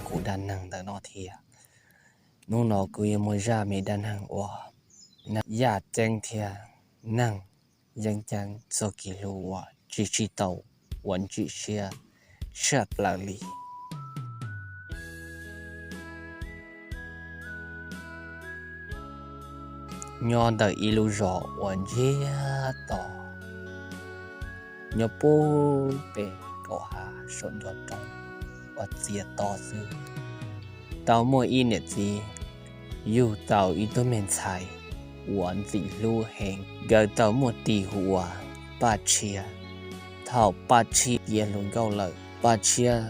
kuv dab neeg ntawm no thiab. Hnub no kuv yuav muaj zaj me dab neeg uas yaj ceeb thiab neeg yeeb ceeb txoj kev hlub uas tsis tsis tau ua ntsim siab tshaj plaws li. Nyob ntawm ib lub zos uas ntsiag to, nyob puag pem kaum hav saum nruab roob uas txias to xwb, tau muaj ib niam txiv yug tau ib tug me ntxhais uas ntxim hlub heev. Nkawd tau muaj tis hu ua Paj Tshiab. Thaum Paj Tshiab tiav hluas nkauj lawm, Paj Tshiab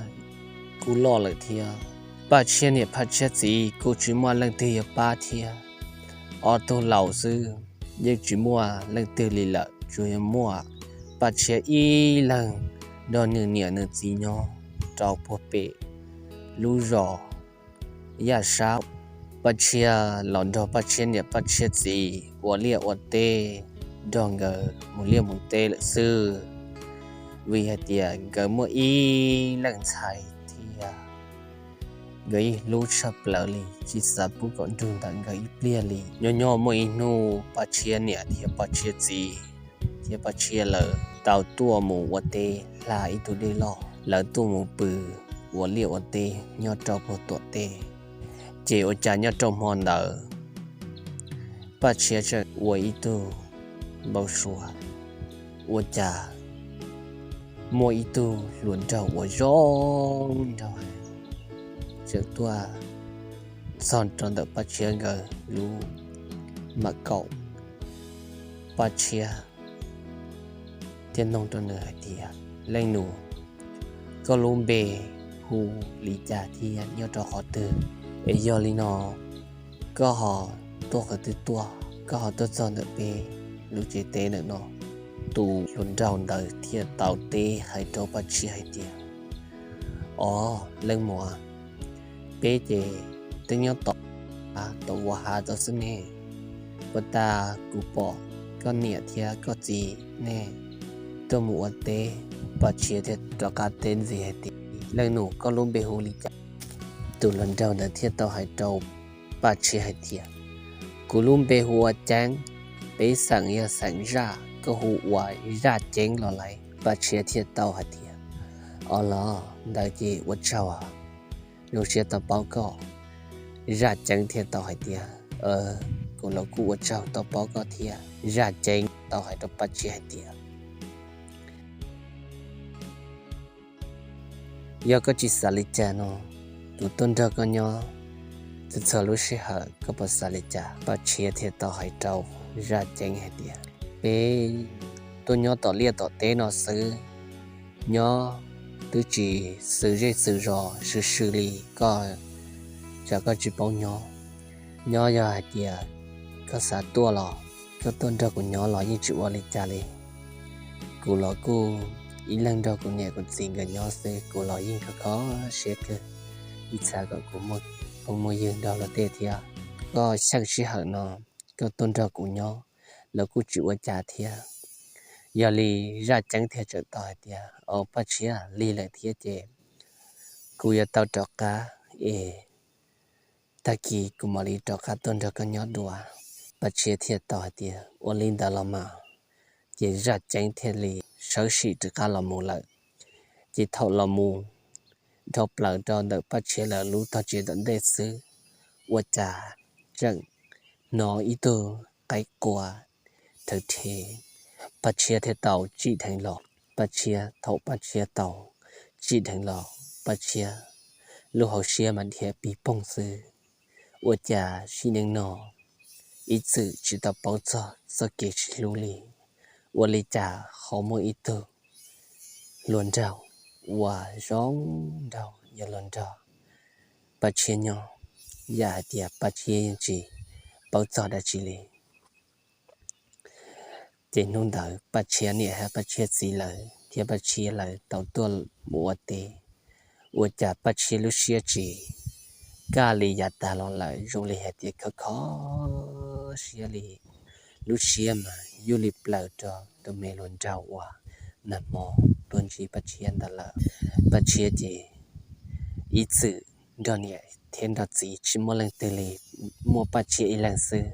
kuj loj lawm thiab. Paj Tshiab niam Paj Tshiab txiv kuj tsis muaj leej twg yuav pab thiab. Ob tug laus xwb, yeej tsis muaj leej twg li lawm, tsuas yog muaj Paj Tshiab ib leeg nrog nws niam nws txiv nyob rau puag pem lub zos yaj sab. Paj Tshiab los nrog Paj Tshiab niam Paj Tshiab txiv ua liaj ua teb, nrog nkawd mus liaj mus teb lawm xwb, vim hais tias nkawd muaj ib leej ntxhais thiab. Nkawd yeej hlub tshaj plaws li, tsis xav pub kom nrug ntawm nkawd ib pliag li. Nyob nyob muaj ib hnub Paj Tshiab niam thiab Paj Tshiab txiv thiab Paj Tshiab lawv tau tuaj mus ua teb hla ib tug dej loj. Lawv tuaj mus pw ua liaj ua teb nyob rau puag tom teb. Ces ua cas nyob rau hmo ntawd Paj Tshiab tseem ua ib tug npau suav, ua cas muaj ib tug hluas nraug uas zoo nraug heev tseem tuaj txog rau ntawm Paj Tshiab nkawd lub mam kaum. Paj Tshiab thiaj nug rau nws hais tias, Leej nus, koj lub npe hu li cas thiab nyob rau qhov twg? Es yog li no, koj ho tuaj qhov twg tuaj, koj ho tuaj txog ntawm peb lub tsev teb ntawm no? Tus hluas nraug ntawd thiaj tau teb hais rau Paj Tshiab hais tias, Os leej muam, peb ces twb nyob tom, tom vaj hav tod xwb ne. Puag ta kuv pom koj niam thiab koj txiv nej tuaj mus ua teb. Paj Tshiab thiaj rov qab teb ntxiv hais tias, Leej nus, koj lub npe hu li cas? Tus hluas nraug ntawd thiaj tau hais rau Paj Tshiab hais tias, Kuv lub npe hu ua Ceeb, peb xeem yog xeem Zaj, koj hu ua Zaj Ceeb los lawm. Paj Tshiab thiaj tau hais tias, Os los ntawd ces ua tsaug, zoo siab tau paub koj. Zaj Ceeb thiaj tau hais tias, Kuv los kuj ua tsaug tau paub koj thiab. Zaj Ceeb tau hais rau Paj Tshiab hais tias, Yog koj tsis xav li cas no, kuv tuaj nrog koj nyob txhua txhua lub sij hawm, koj puas xav li cas? Paj Tshiab thiaj tau hais rau Zaj Ceeb hais tias, Peb tuaj nyob tom liaj tom teb no xwb, nyob twb tsis xws zej xws zos swm swm li, koj tsam koj tsis paub nyob. Nyob yog hais tias koj xav tuaj los koj tuaj nrog kuv nyob los yeej tsis ua li cas li. Kuv los kuj ib leeg nrog kuv niam kuv txiv nkawd nyob xwb, kuv los yeej kho kho siab kawg, ib txhia kom kuv muaj phooj muaj ywg nrog luag tej thiab. Koj xyeej sij hawm no koj tuaj nrog kuv nyob los kuj tsis ua cas thiab. Yog li Zaj Ceeb thiaj txawm tau hais tias, Au Paj Tshiab, lig lawm thiab ces kuv yuav tau rov qab es tag kis kuv mam li rov qab tuaj nrog koj nyob dua. Paj Tshiab thiaj tau hais tias, Ua li ntawd los mas. Ces Zaj Ceeb thiaj li sawv tsees rov qab los mus lawm. Ces thaum los mus dhau plaws rau ntawm Paj Tshiab lawv lub tog tsev tom ntej xwb, ua cas tseem hnov ib tug qaib qua thawv rhe. Paj Tshiab thiaj tau tsim dheev los. Paj Tshiab, thaum Paj Tshiab tau tsim dheev los, Paj Tshiab lub hauv siab mas dhia pig poog xwb. Ua cas sim neej no ib txwm tsis tau paub txog txoj kev sib hlub li, ua li cas ho muaj ib tug hluas nraug uas zoo nraug yog hluas nraug Paj Tshiab nyob, yam hais tias Paj Tshiab yeej tsis paub txog dab tsi li. Ces hnub ntawd Paj Tshiab niam thiab Paj Tshiab txiv lawv thiab Paj Tshiab lawv tau tuaj mus ua teb, ua cas Paj Tshiab lub siab tsis kaj li yav tag los lawm, zoo li hais tias kho kho siab li. Lub siab mas yuj li plaws rau tus me hluas nraug uas nag hmo tuaj ntsib Paj Tshiab ntawd lawm. Paj Tshiab ces ib txwm nrog niam thiab nrog txiv tsis muaj leej twg li, muaj Paj Tshiab ib leeg xwb.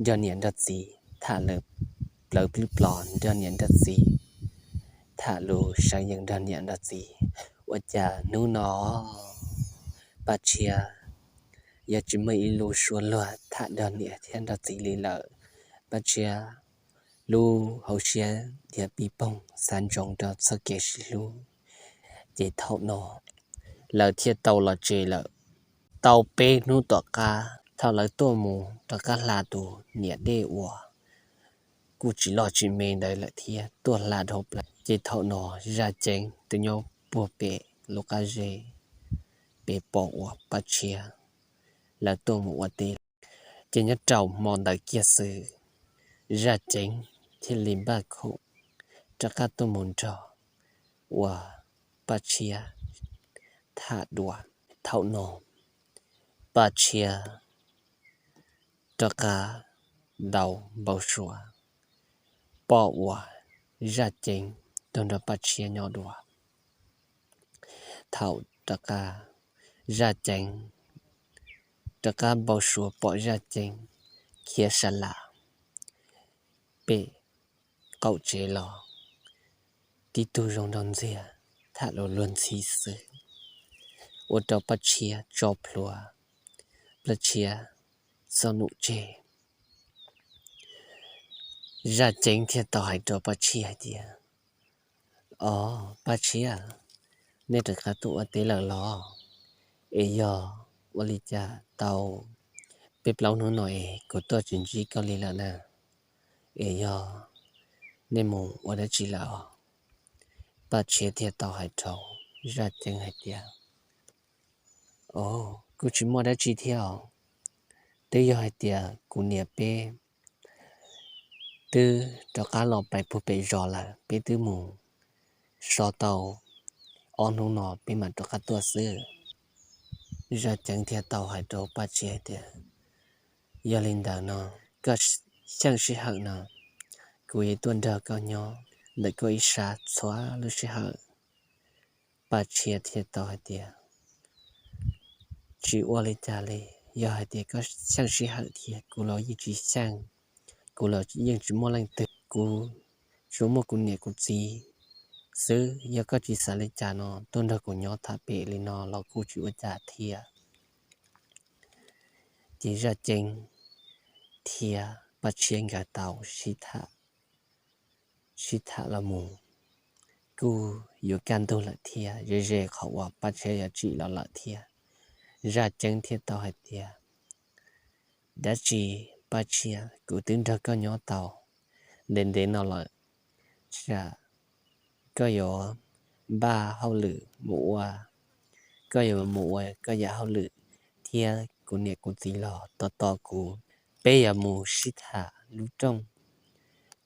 Nrog niam nrog txiv tham lawm plawv plij plos, nrog niam nrog txiv tham lus seev yees nrog niam nrog txiv. Ua cas hnub no Paj Tshiab yog tsis muaj ib lub suab luag tham nrog niam thiab nrog txiv li lawm. Paj Tshiab lub hauv siab dhia pij poog xav ntsoov rau txoj kev sib hlub. Ces thaum no lawv thiaj tau los tsev lawm. Tau peb hnub tom qab thaum lawv tuaj mus rov qab hla tus niam dej uas kuj tsis loj tsis me ntawd lawm thiab tuaj hla dhau plaws. Ces thaum no Zaj Ceeb twb nyob puag pem lub qab zeb, pem pom uas Paj Tshiab lawv tuaj mus ua teb. Ces nyob rau hmo ntawd kiag xwb, Zaj Ceeb thiaj li npaj khoom rov qab tuaj mus nrog uas Paj Tshiab tham dua. Thaum no Paj Tshiab rov qab ntaus npau suav pom uas Zaj Ceeb tuaj nrog Paj Tshiab nyob dua. Thaum rov qab, Zaj Ceeb rov qab npau suav pom Zaj Ceeb khiav sa las pem qaum tsev los, tib tug zoo nraug ntxiag tham lus luag ntxhi xwb, ua rau Paj Tshiab tso plhuav, Paj Tshiab txo num tseg. Zaj Ceeb thiaj tau hais rau Paj Tshiab hais tias, Os Paj Tshiab, nej rov qab tuaj ua teb lawm los? Es yog ua li cas tau peb plaub hnub no es kuv tuaj tsis ntsib koj li lawm na? Es yog nej mus ua dab tsi lawm os? Paj Tshiab thiaj tau hais rau Zaj Ceeb hais tias, Os, kuj tsis muaj dab tsi thiab os. Twb yog hais tias kuv niam peb twb rov qab los pais puag pem zos lawm, peb twb mus so tau ob hnub no peb mam rov qab tuaj xwb. Zaj Ceeb thiaj tau hais rau Paj Tshiab hais tias, Yog li ntawd no, koj xyeej sij hawm no, kuv yuav tuaj nrog koj nyob ntawm koj ib sab txhua lub sij hawm. Paj Tshiab thiaj tau hais tias, Tsis ua li cas li, yog hais tias koj xyeej sij hawm thiab kuv los yeej tsis xyeej, kuv los yeej tsis muaj leej twg, kuv tsuas muaj kuv niam kuv txiv xwb. Yog koj tsis xav li cas no tuaj nrog kuv nyob tham pem li no los kuj tsis ua cas thiab. Ces Zaj Ceeb thiab Paj Tshiab nkawd tau sib tham, sib tham los mus kuj yuav kaj ntug lawm thiab, ze ze qhov uas Paj Tshiab yuav tsim los lawm thiab. Zaj Ceeb thiaj tau hais tias, Dab tsi, Paj Tshiab, kuv twb nrog koj nyob tau ntev ntev no lawm, tsam koj yuav npaj hauj lwm mus ua, koj yuav mus ua koj yam hauj lwm, thiab kuv niam kuv txiv los tos tos kuv, peb yuav mus sib tham lub rooj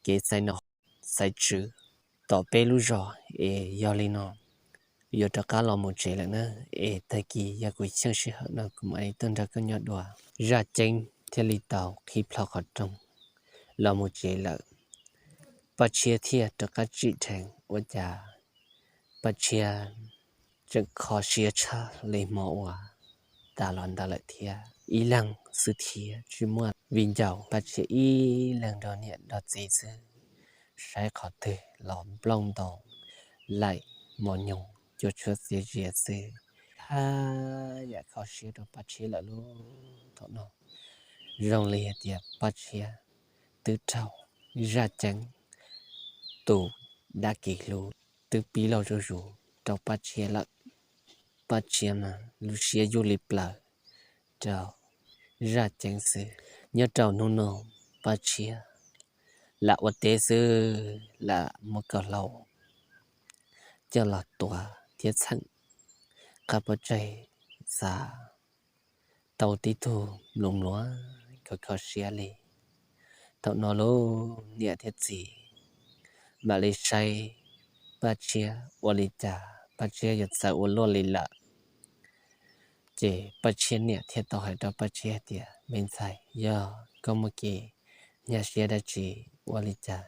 kev xaiv nom xaiv tswv tom peb lub zos. Es yog li no, yuav rov qab los mus tsev lawm na, es tag kis yog kuv xyeej sij hawm no kuv mam li tuaj nrog koj nyob dua. Zaj Ceeb thiaj li tau qhib plho qhov rooj los mus tsev lawm. Paj Tshiab thiaj rov qab tsim dheev ua cas Paj Tshiab tseem kho siab tshaj li hmo uas tas los ntawd lawm thiab. Ib leeg xwb thiab tsis muaj viv ncaus, Paj Tshiab ib leeg nrog niam nrog txiv xwb, saib qhov twg los nplooj ntoo, laim mos nyoos, cua tshuab txias zias xwb. Haj yam kho siab rau Paj Tshiab lawm lauj. Thaum no zoo li hais tias Paj Tshiab twb raug Zaj Ceeb tus dab kev hlub twb pib lauj zuj zus rau Paj Tshiab lawm. Paj Tshiab mas lub siab yuj li plaws rau Zaj Ceeb xwb. Nyob rau hnub no Paj Tshiab lam ua teb xwb, lam muab kaus hlau coj los tuav thiab txheem qab pob tsaig, xav tau tib tug mluav mluav kho kho siab li. Thaum no lub niam thiab txiv mam li saib Paj Tshiab ua li cas Paj Tshiab yuav txawv ua luaj li lawm. Ces Paj Tshiab niam thiaj tau hais rau Paj Tshiab hais tias, Me ntxhais, yog koj muaj kev nyuaj siab dab tsi ua li cas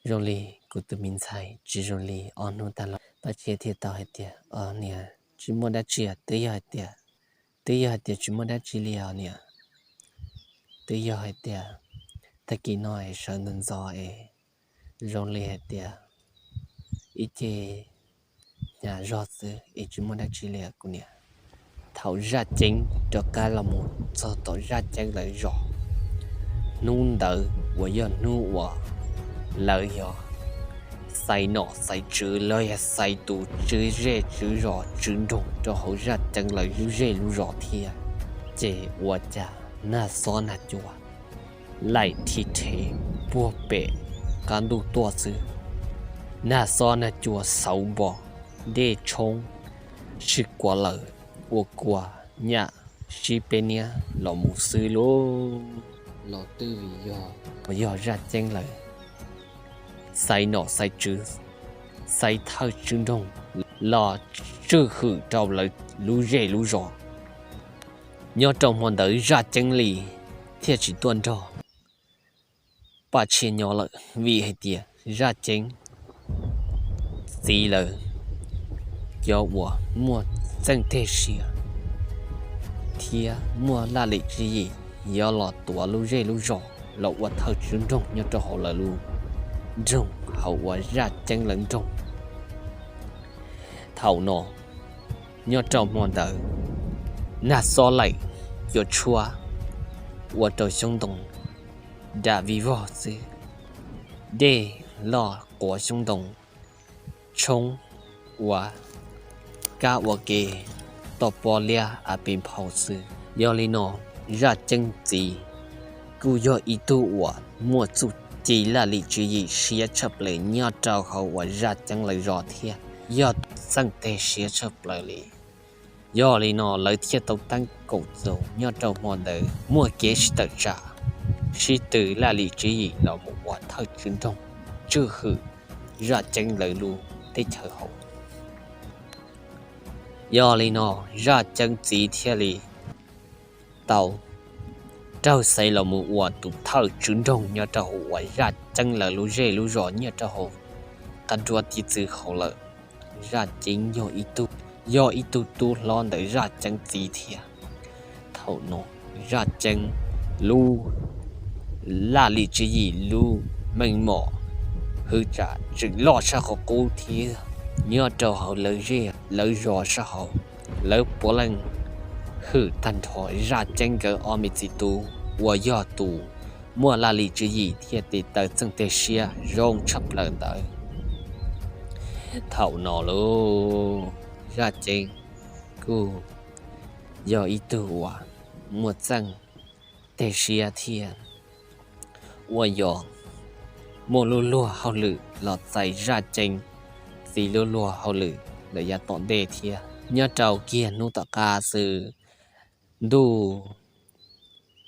zoo li kuv tus me ntxhais tsis zoo li ob hnub tas los? Paj Tshiab thiaj tau hais tias, Os niam, Tsis muaj dab tsi, twb yog hais tias, twb yog hais tias tsis muaj dab tsi li os niam. Twb yog hais tias tag kis no es sawv ntxov ntxov es zoo li hais tias ib ce hnyav zog xwb es tsis muaj dab tsi li kuv niam. Thaum Zaj Ceeb rov qab los mus txog tom Zaj Ceeb lawv zos, hnub ntawd uas yog hnub uas lawv yog xaiv nom xaiv tswv los yog xaiv tus tswv zej tswv zos tswv nroog rau hauv Zaj Ceeb lawv lub zej lub zos thiab, ces ua cas nag xob nag cua laim thib rhe puag pem qab ntuj tuaj xwb. Nag xob nag cua xauv npo, dej tshoob sib kua lawm, ua kua nyam sib peb niab los mus xwb lauj. Los twb vim yog, yog Zaj Ceeb lawv xaiv nom xaiv tswv, xaiv thawj tswv nroog los tswj hwm rau lawv lub zej lub zos. Nyob rau hmo ntawd Zaj Ceeb li thiaj tsis tuaj nrog Paj Tshiab nyob lawm, vim hais tias Zaj Ceeb txiv lawv cov uas muaj txeej teg siab thiab muaj laj lim tswv yim yuav los tuav lub zej lub zos los ua thawj tswv nroog nyob rau hauv lawv lub nroog hauv uas Zaj Ceeb lawv nroog. Thaum no, nyob rau hmo ntawd, nag xob laim cua tshuab ua rau xyoob ntoo dam vij vog xwb, dej loj quav xyoob ntoo, tshoob ua kab ua ke, toj pob liab a pes nphau xwb. Yog li no, Zaj Ceeb txiv kuj yog ib tug uas muaj txuj ci laj lim tswv yim siab tshaj plaws nyob rau hauv uas Zaj Ceeb lawv zos thiab yog txeej teg siab tshaj plaws li. Yog li no lawv thiaj tau teeb kaum txaus nyob rau hmo ntawd muaj kev sib tawm tsam, sib tw laj lim tswv yim los mus ua thawj tswv nroog tswj hwm Zaj Ceeb lawv lub teb chaws hauv. Yog li no, Zaj Ceeb txiv thiaj li tau raug xaiv los mus ua tus thawj tswv nroog nyob rau hauv uas Zaj Ceeb lawv lub zej lub zos nyob rau hauv qab nruab tiv txwv hauv lawm. Zaj Ceeb yog ib tug, yog ib tug tub hlob ntawm Zaj Ceeb txiv thiab. Thaum no, Zaj Ceeb lub laj lim tswv yim lub meej mom hwj tsam tseem loj sab qhov qub thiab nyob rau hauv lawv zej lawv zos sab hauv. Lawv puav leej hwm tag nrho Zaj Ceeb nkawd ob me txiv tub uas yog tus muaj laj lim tswv yim thiab tes taw txeej teg siab zoo tshaj plaws ntawd. Thaum no lauj, Zaj Ceeb kuj yog ib tug uas muaj txeej teg siab thiab uas yog muaj lub luag hauj lwm los txais Zaj Ceeb txiv lub luag hauj lwm lawm yav tom ntej thiab. Nyob rau kiag hnub tom qab xwb, ntuj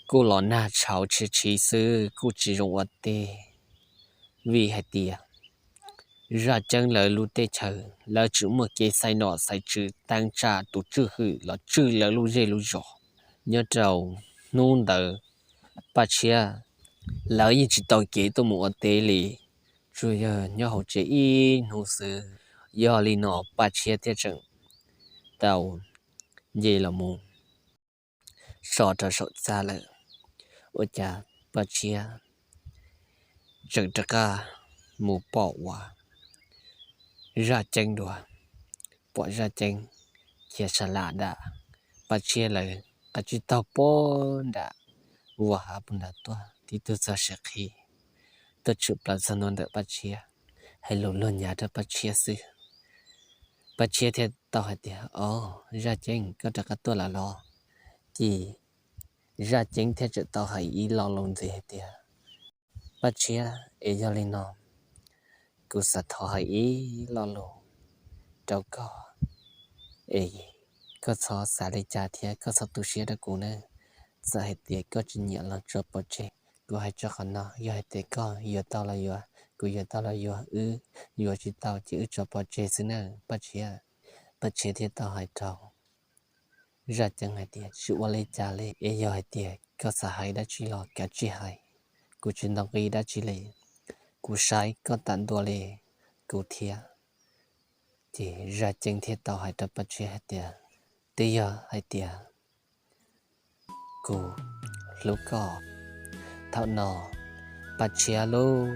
kuj los nag tshauv tshia tshiv xwb kuj tsis zoo ua teb, vim hais tias Zaj Ceeb lawv lub teb chaws lawv tseem muaj kev xaiv nom xaiv tswv teeb tsa tus tswj hwm los tswj lawv lub zej lub zos. Nyob rau hnub ntawd Paj Tshiab lawv yeej tsis tau kev tuaj mus ua teb li, tsuas yog nyob hauv tsev ib hnub xwb. Yog li no Paj Tshiab thiaj tseem tau nce los mus so rau saum txaj lawm. Ua cas Paj Tshiab tseem rov qab mus pom uas Zaj Ceeb dua, pom Zaj Ceeb khiav sa lam nram Paj Tshiab lawv qab tsib taug pem nram vaj hav pem nram tuaj tib tug txog siav qhi tuaj tshwm plaws txog ntua ntawm Paj Tshiab, hais lus luag nyav rau Paj Tshiab xwb. Paj Tshiab thiaj tau hais tias, Au, Zaj Ceeb, koj rov qab tuaj lawm los? Ces Zaj Ceeb thiaj tseem tau hais ib lo lus ntxiv hais tias, Paj Tshiab, es yog li no kuv xav thov hais ib lo lus rau koj, es koj txhob xav li cas thiab koj txhob tu siab rau kuv nawb. Txawm hais tias koj tsis nyiam los tso pov tseg. Kuv hais tso qhov no, yog hais tias koj yuav tau los yuav, kuv yuav tau los yuav, wb yuav tsis tau ces wb tso pov tseg xwb nawb Paj Tshiab. Paj Tshiab thiaj tau hais rau Zaj Ceeb hais tias, Tsis ua li cas li, es yog hais tias koj xav hais dab tsi los kav tsij hais, kuv tsis ntoo nqi dab tsi li. Kuv saib koj tam ntua li kuv thiab, Ces Zaj Ceeb thiaj tau hais rau Paj Tshiab hais tias, twb yog hais tias kuv hlub koj. Thaum no Paj Tshiab lauj,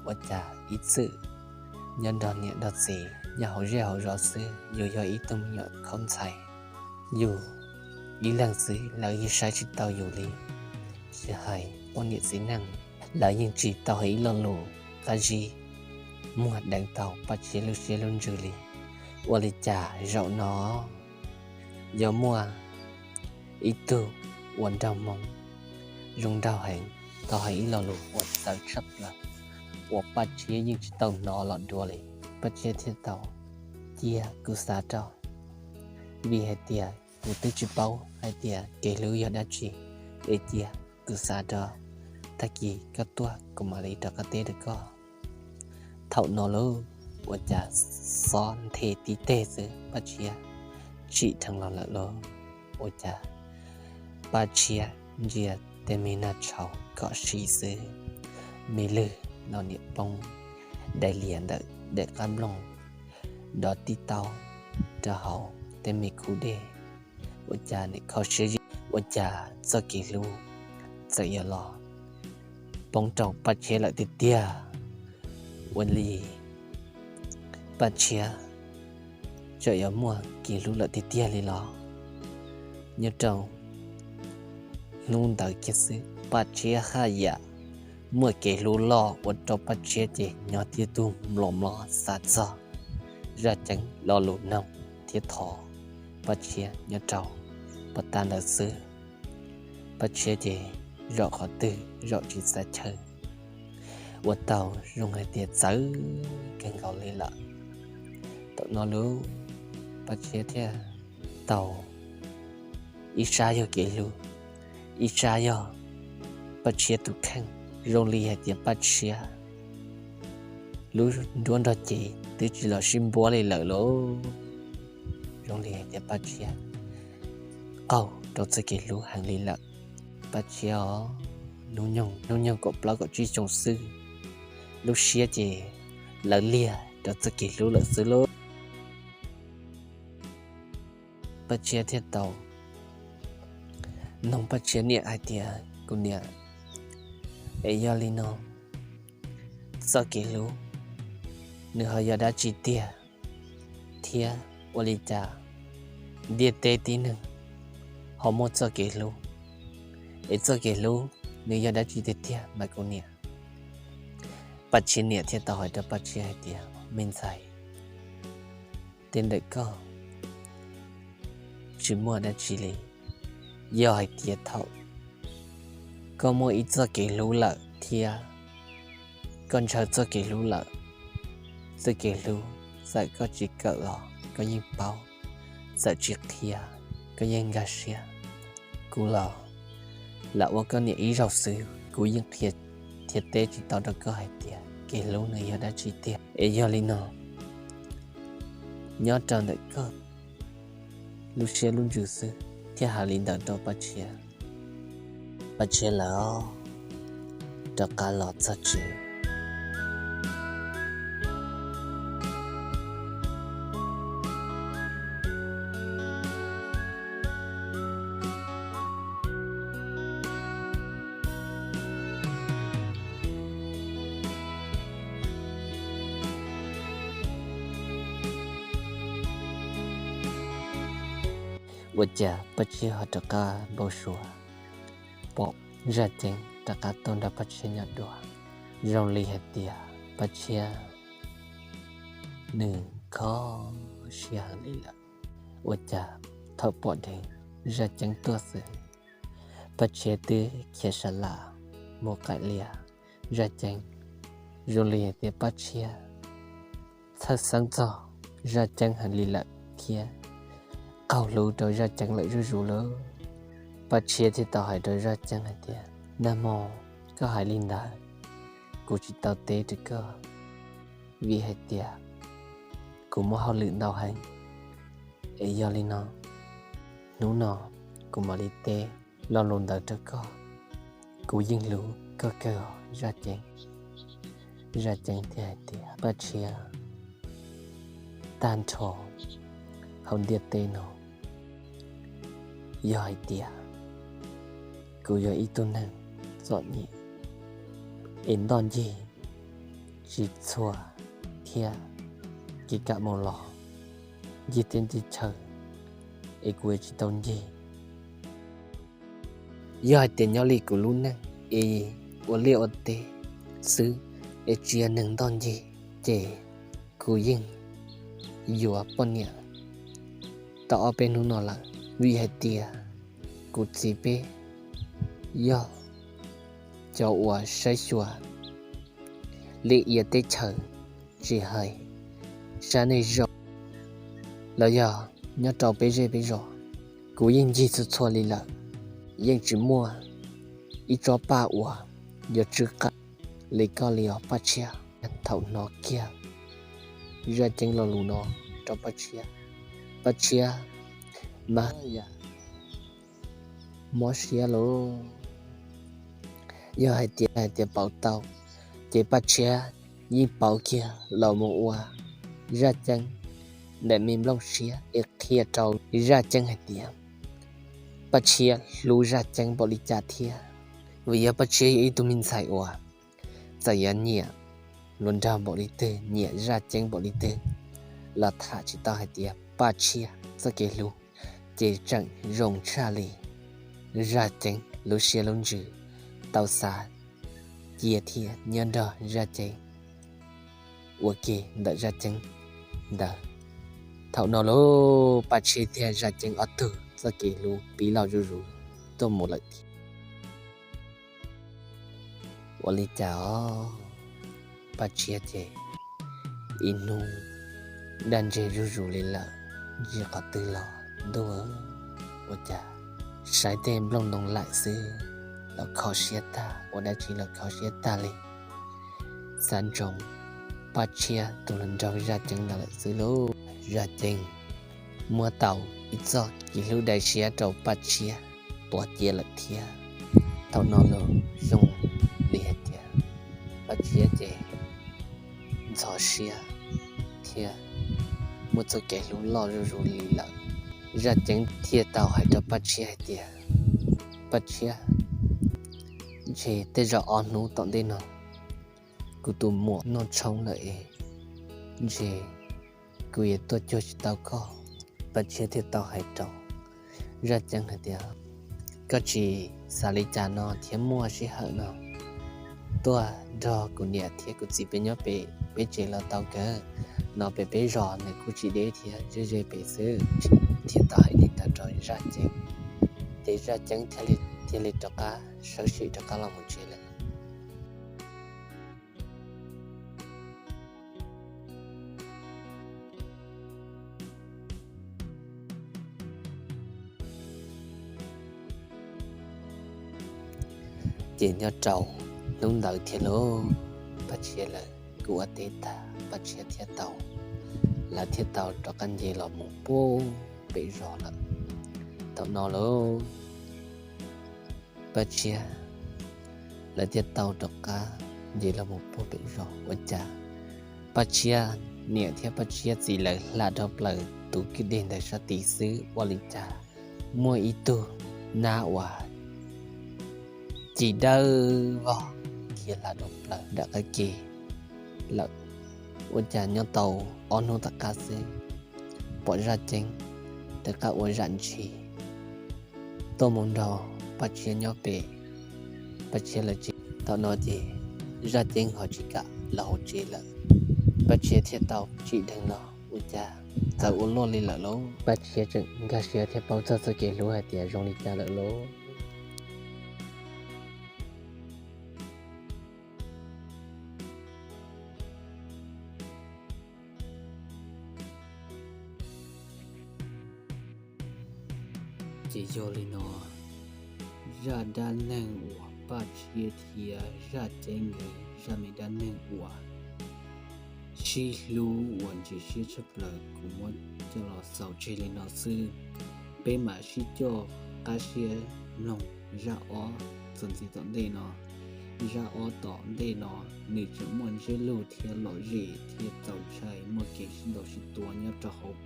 ua cas ib txwm nyob nrog niam nrog txiv nyob hauv zej hauv zos xwb, yus yog ib tug me nyuam khaub ntxhais, yus ib leeg xwb lawv yeej saib tsis tau yus li. Tsis hais poj niam txiv neej, lawv yeej tsis tau hais ib lo lus qab zib muag deev tau Paj Tshiab lub siab lub ntsws li. Ua li cas zaum no yog muaj ib tug ua nraug hmoob zoo nraug heev tau hais ib lo lus uas txawv tshaj plaws uas Paj Tshiab yeej tsis tau hnov los dua li. Paj Tshiab thiaj tau cia kuv xav rau, vim hais tias kuv twb tsis paub hais tias kev hlub yog dab tsi, es cia kuv xav rau, tag kis koj tuaj kuv mam li rov qab teb rau koj. Thaum no lauj, ua cas xob nthe tib teg xwb Paj Tshiab tsim dheev los lawm lauj. Ua cas Paj Tshiab ntsia tej me nag tshauv kom si xwb, me lwg los niam poob dai lias ntawm daim qab nplooj, nrov tib taub rau hauv tej me khub dej. Ua cas nim kho siab zim, ua cas txoj kev hlub txawm yuav los poob rau Paj Tshiab lawm tiag tiag. Ua li Paj Tshiab txawm yuav muaj kev hlub lawm tiag tiag li los? Nyob rau hnub ntawd kiag xwb Paj Tshiab haj yam muaj kev hlub loj ua rau Paj Tshiab ces nyob tib tug mlom mlom xav txog Zaj Ceeb lo lus noog thiab thov Paj Tshiab nyob rau pov tag ntawd xwb. Paj Tshiab ces zaum qhov twg zaum tsis xav chaw ua tau zoo hais tias txawv kawg nkaus li lawm. Thaum no lauj, Paj Tshiab thiaj tau, ib sab yog kev hlub, ib sab yog Paj Tshiab tus kheej. Zoo li hais tias Paj Tshiab lub nruab nrog cev twb tsis los sib npuab li lawm lauj. Zoo li hais tias Paj Tshiab qaug rau txoj kev hlub heev li lawm. Paj Tshiab os, hnub nyoog, hnub nyoog kaum plaub kaum tsib xyoo xwb, lub siab ces lawv liag rau txoj kev hlub lawm xwb lauj. Paj Tshiab thiaj tau noog Paj Tshiab niam hais tias, kuv niam, es yog li no txoj kev hlub nws ho yog dab tsi tiag, thiab ua li cas ntiaj teb tib neeg ho muaj txoj kev hlub, es txoj kev hlub nws yog dab tsi tiag tiag mas kuv niam? Paj Tshiab niam thiaj tau hais rau Paj Tshiab hais tias, me ntxhais, tej ntawm koj tsis muaj dab tsi li. Yog hais tias thaum koj muaj ib txoj kev hlub lawm thiab koj ntshaw txoj kev hlub lawm, txoj kev hlub txawm koj tsis kawm los koj yeej paub, txawm tsis qhia koj yeej nkag siab. Kuv los lam ua koj niam ib zaug xwb kuv yeej qhia thiab teb tsis tau rau koj hais tias kev hlub nws yog dab tsi tiag. Es yog li no, nyob rau ntawm koj lub siab lub ntsws xwb. Thiaj hais li ntawd rau Paj Tshiab. Paj Tshiab lawv rov qab los txog tsev. Ua cas Paj Tshiab ho rov qab npau suav pom Zaj Ceeb rov qab tuaj nrog Paj Tshiab nyob dua. Zoo li hais tias Paj Tshiab nws kho siab heev li lawm. Ua cas thaum pom dheev Zaj Ceeb tuaj xwb, Paj Tshiab twb khiav sa lam mus qaim lias Zaj Ceeb. Zoo li hais tias Paj Tshiab txhawj xeeb txog Zaj Ceeb heev li lawm thiab qaug hlub rau Zaj Ceeb lawm zuj zus lawm. Paj Tshiab thiaj tau hais rau Zaj Ceeb hais tias, nag hmo koj hais li ntawd, kuv tsis tau teb rau koj, vim hais tias kuv muaj hauj lwm ntau heev. Es yog li no, hnub no kuv mam li teb lo lus ntawd rau koj. Kuv yeej hlub koj kawg os Zaj Ceeb. Zaj Ceeb thiaj hais tias, Paj Tshiab, tag nrho hauv ntiaj teb no. Yog hais tias kuv yog ib tug neeg txom nyem es ntoj ncig tsis txhua thiab kev kam mus los ncig teb ncig chaw es kuv yuav tsis tau ncig. Yog hais tias nyob li kuv lub neej es ua liaj ua teb xwb es tsis yog neeg ntoj ncig ces kuv yeej yuav poj niam tau ob peb hnub no lawm, vim hais tias kuv txiv peb yog cov uas saib xyuas lij ia teb chaws, tsis hais sab nej zos los yog nyob rau peb zej peb zos. Kuv yeej ncig txhua txhua li lawm, yeej tsis muaj ib tsob paj uas yuav tsw qab li koj li os Paj Tshiab. Thaum hnov kiag Zaj Ceeb lo lus no rau Paj Tshiab, Paj Tshiab mas yam mob siab lauj. Yog hais tias, hais tias pauv tau, ces Paj Tshiab yeej pauv kiag los mus ua Zaj Ceeb daim me nplooj siab es qhia rau Zaj Ceeb hais tias Paj Tshiab hlub Zaj Ceeb npaum li cas thiab. Vim yog Paj Tshiab yog ib tug me ntxhais uas txawm yuav nyiam hluas nraug npaum li twg, nyiam Zaj Ceeb npaum li twg los tham tsis tau hais tias Paj Tshiab txoj kev hlub ces tseem zoo tshaj li Zaj Ceeb lub siab lub ntsws tau xav cia thiab nyob nrog Zaj Ceeb ua ke ntawm Zaj Ceeb ntawd. Thaum no lauj, Paj Tshiab thiab Zaj Ceeb ob tug txoj kev hlub pib loj zuj zus tuaj mus lawm thiab. Ua li cas os, Paj Tshiab ces ib hnub daj ntseg zuj zus li lawm, ntsia qhov twg los ntuj, ua cas saib tej nplooj ntoo laim xwb los kho siab tag, ua dab tsi los kho siab tag li. Xav ntsoov Paj Tshiab tus hluas nraug Zaj Ceeb ntawd lawm xwb lauj. Zaj Ceeb muab tau ib txoj kev hlub dai siab rau Paj Tshiab tuav cia lawm thiab. Thaum no los zoo li hais tias Paj Tshiab ces ntxhov siab thiab muaj txoj kev hlub loj zuj zus li lawm. Zaj Ceeb thiaj tau hais rau Paj Tshiab hais tias, Paj Tshiab, ntshe tej zaum ob hnub tom ntej no kuv tus muam noj tshoob lawm es ntshe kuv yuav tuaj cuag tsis tau koj. Paj Tshiab thiaj tau hais rau Zaj Ceeb hais tias, Koj tsis xav li cas no thiab muaj sij hawm no tuaj nrog kuv niam thiab kuv txiv peb nyob pem peb tsev los tau kawg. No pem peb zos nws kuj tsis deb thiab, ze ze pem xwb. Thiaj tau hais li ntawd rau Zaj Ceeb, ces Zaj Ceeb thiaj li rov qab sawv tsees rov qab los mus tsev lawm. Ces nyob rau hnub ntawd thiab lauj, Paj Tshiab lawv kuj ua teb tag, Paj Tshiab thiaj tau, lawv thiaj tau rov qab nce los mus puag pem zos lawm. Thaum no lauj, Paj Tshiab lawv thiaj tau rov qab nce los mus puag pem zos ua cas Paj Tshiab niam thiab Paj Tshiab txiv lawv hla dhau plaws tus kwj deg ntawd sab tid xwb, ua li cas muaj ib tug nab uas ci dawb vog khiav hla dhau plaws nram qab ke lawm. Ua cas nyob tau ob hnub tom qab xwb, pom Zaj Ceeb rov qab ua zam ntshis tuaj mus nrog Paj Tshiab nyob pem Paj Tshiab lawv tsev. Thaum no ces Zaj Ceeb ho tsis kam los hauv tsev lawm. Paj Tshiab thiaj tau tsim dheev los ua cas txawv ua luaj li lawm lauj. Paj Tshiab tseem nkag siab thiab paub txog txoj kev hlub hais tias zoo li cas lawm lauj. Ces yog li no, zaj dab neeg uas Paj Tshiab thiab Zaj Ceeb nkawd zaj me dab neeg uas sib hlub uas ntxim siab tshaj plaws kuv muab coj los xaus tseg li no xwb. Peb mam sib coj qab siab mloog zaj ob txuas ntxiv tom ntej no. Zaj ob tom ntej no nws tseem muaj ntsiab lus thiab lom zem thiab txaus ntshai, muaj kev sib ntaus sib tua nyob rau hauv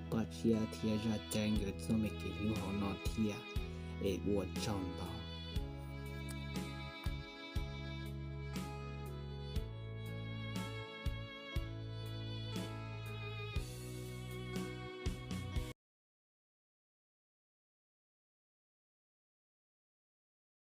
Paj Tshiab thiab Zaj Caib nkawd txoj me kev hlub hauv no thiab. Es ua tsaug ntau.